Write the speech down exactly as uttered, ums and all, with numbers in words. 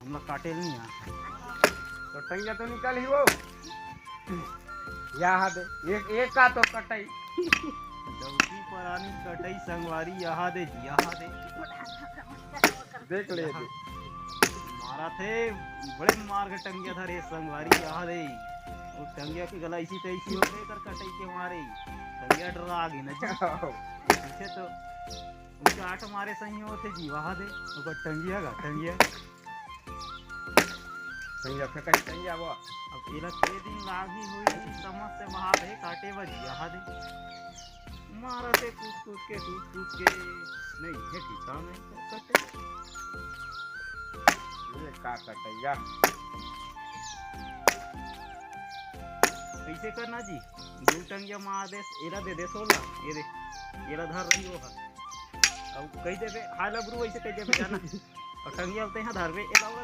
हमला काटे ल नहीं आ। तो टंगिया तो निकल ही वो। यहाँ दे, एक, एक का तो कटई। डौकी परानी कटई संगवारी, यहाँ दे जी, यहाँ दे। देख ले यहाँ। दे। मारा थे, बड़े मार के टंगिया धरे संगवारी, यहाँ दे। वो टंगिया के गला ऐसी तैसी हो गई, कर कटई के मारे। टंगिया डरा गई ना जी। पीछे तो उसके आठ मारे सही होते जी, वहा दे। ओकर टंगिया गा, टंगिया। टंगिया फेंका, टंगिया वो। अब एला के दिन लागी हुई, समझ से वहा दे, काटे बा जी, वहा दे। मारा से कूद कूद के, कूद कूद के। नहीं, ये टीका नहीं, तो कटे। ये का कटैया? ऐसे करना जी, दू टंगिया मार दे, एला दे दे सोला, ये दे, एला धर रही वो हा। अब कही देबे, "हाय लबरू," ऐसे कही देबे, जाना। और टंगिया होते हैं धरबे, एला ओला